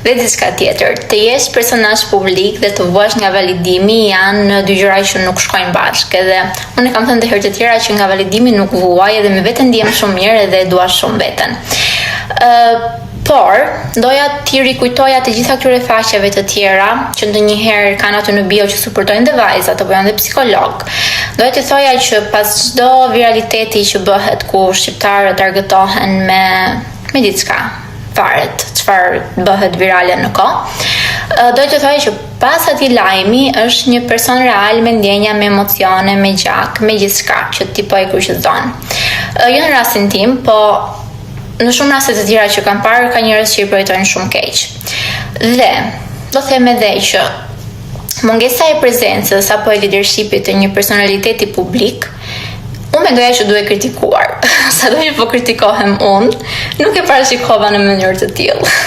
Dhe diçka tjetër, të jesh personazh publik dhe të vuash nga validimi janë dy gjëra që nuk shkojnë bashkë. Edhe unë e kam thënë dhe herë të tjera që nga validimi nuk vuaj edhe me veten ndihem shumë mirë edhe e dua shumë veten. Ë por doja t'i rikujtoja të gjitha këtyre faqeve të tjera që ndonjëherë kanë aty në bio që suportojnë dhe vajzat apo janë dhe psikolog. Doja t'i thoja që pas çdo viraliteti që bëhet ku shqiptarët argëtohen me me diçka, varet çfarë bëhet virale në kohë. Doja të thoja që pas atij lajmi është një person real me ndjenja, me emocione, me gjak, me gjithçka që ti po e kryqëzon. Jo në rastin tim, po në shumë raste të tjera që kam parë ka njerëz që i përjetojnë shumë keq. Dhe do them edhe që mungesa e prezencës apo e leadershipit të një personaliteti publik Unë mendoja që duhet kritikuar. Sado që po kritikohem unë, nuk e parashikova në mënyrë të tillë.